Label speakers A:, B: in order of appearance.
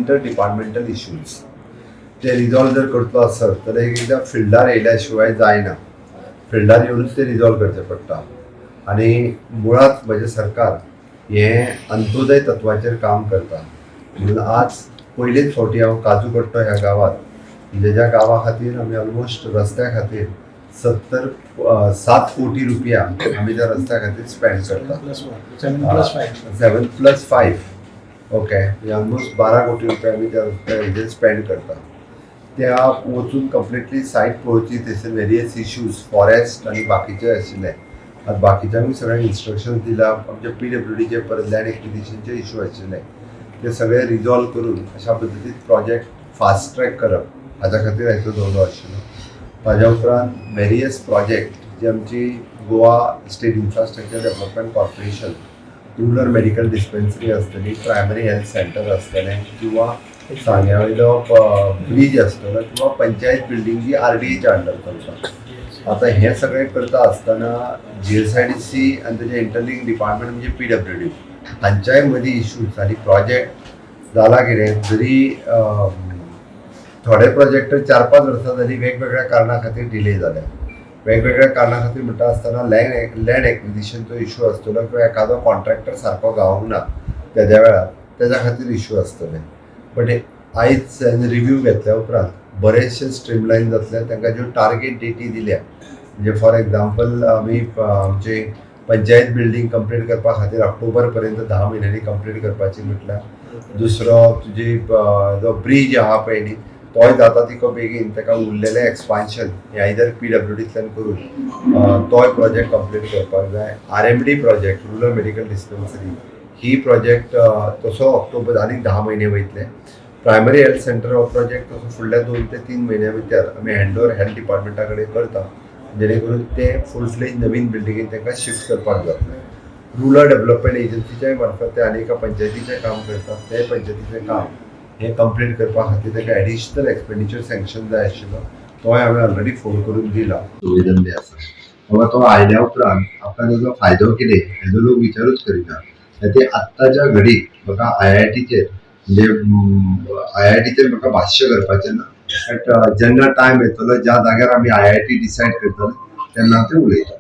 A: Inter departmental issues ते resolve जर करतलो आसत तर एक एकदां फिल्डार येयल्या शिवाय जायना. फिल्डार येवनूच ते रिजॉल्व करचें पडटा आनी मुळात म्हजें सरकार हें अंत्योदय तत्वाचेर काम करता. म्हणून आज पयलेच फावटी हांव काजू कट्टो ह्या गांवांत, म्हणजे ज्या गांवा खातीर आमी ऑलमोस्ट रस्त्या खातीर 70 7 कोटी रुपया आमी त्या रस्त्या खातीर स्पेंड करता.
B: Plus one, 7 plus 5.
A: 7 plus 5, okay, म्हणजे ऑलमोस्ट 12 कोटी रुपया आमी त्या रस्त्या हेजेर स्पेंड करता. त्या वचून कंप्लिटली सायट पळोवची. थंयसर वेरियस इश्यूज फॉरेस्ट आनी बाकीचे आशिल्ले. आतां बाकीच्यांकूय सगळ्यांक इन्स्ट्रक्शन दिला. आमच्या पीडब्ल्यूडीचे परत लँड एक्विजिशनचे इश्यू आशिल्ले, ते सगळे रिजॉल्व करून अशा पद्दतीन प्रोजेक्ट फास्ट ट्रॅक करप हाच्या खातीर हाचो दौरो आशिल्लो. ताज्या उपरांत वेरियस प्रोजेक्ट जी आमची Goa state infrastructure development corporation, rural medical dispensary आसतली, प्रायमरी हेल्थ सेंटर आसतलें किंवा सांग्या वयलो ब्रीज आसतलो किंवा पंचायत बिल्डींग जी आरडीएच्या अंडर चलता. आतां हें सगळें करता आसतना जीएसआयडीसी आनी तेजे इंटरलिंक डिपार्टमेंट म्हणजे पीडब्ल्यूडी हांच्याय मदीं इश्यूज आनी प्रोजेक्ट जाला कितें, जरी थोडे प्रोजेक्ट 4-5 वर्सां जाली वेगवेगळ्या कारणां खातीर डिले जाल्या. वेगवेगळ्या कारणां खातीर म्हणटा आसतना लँड एक्विजिशनचो इशू आसतलो किंवा एखादो कॉन्ट्रॅक्टर सारको गावूंक ना तेद्या वेळार, तेज्या खातीर इशू आसतले. बट आयज रिव्यू घेतल्या उपरांत बरेचशे स्ट्रीमलायन जातले. तांकां ज्यो टार्गेट डेटी दिल्या, म्हणजे फॉर एग्जाम्पल आमी आमचे पंचायत बिल्डींग कंप्लीट करपा खातीर ऑक्टोबर पर्यंत 10 म्हयन्यांनी कंप्लीट करपाची म्हटल्यार, दुसरो तुजी जो ब्रीज आहा पळय न्ही, तोय जाता तितको बेगीन ताका उरलेलें एक्सपान्शन हें आयदर पीडब्ल्यूडींतल्यान करून तोय प्रोजेक्ट कंप्लीट करपाक जाय. RMD project, rural medical dispensary ही प्रोजेक्ट तसो ऑक्टोबर आनीक 10 म्हयने वयतले. प्रायमरी हेल्थ सेंटर हो प्रोजेक्ट तसो फुडल्या 2 ते 3 म्हयन्या भितर आमी हँड ओवर हेल्थ डिपार्टमेंटा कडेन करता, जेणे करून ते फूल फ्लेज नवीन बिल्डिंगेन तांकां शिफ्ट करपाक जातलें. रुरल डेव्हलपमेंट एजन्सीच्या मार्फत ते आनी एका पंचायतीचें काम करतात. ते पंचायतीचें काम हें कंप्लीट करपा खातीर ताका एडिशनल एक्सपेंडिचर सँक्शन जाय आशिल्लो, तोय हांवें ऑलरेडी फोन करून दिला. सुवेदन बी आसा बाबा, तो आयल्या उपरांत आपणाक ताजो फायदो कितें हेजो लोक विचारूच करिना. ते आत्ताच्या घडीक म्हाका आयआयटीचेर, म्हणजे आयआयटीचेर म्हाका भाश्य करपाचें ना, बट जेन्ना टायम येतलो, ज्या जाग्यार आमी आयआयटी डिसायड करतले, तेन्ना ते उलयता.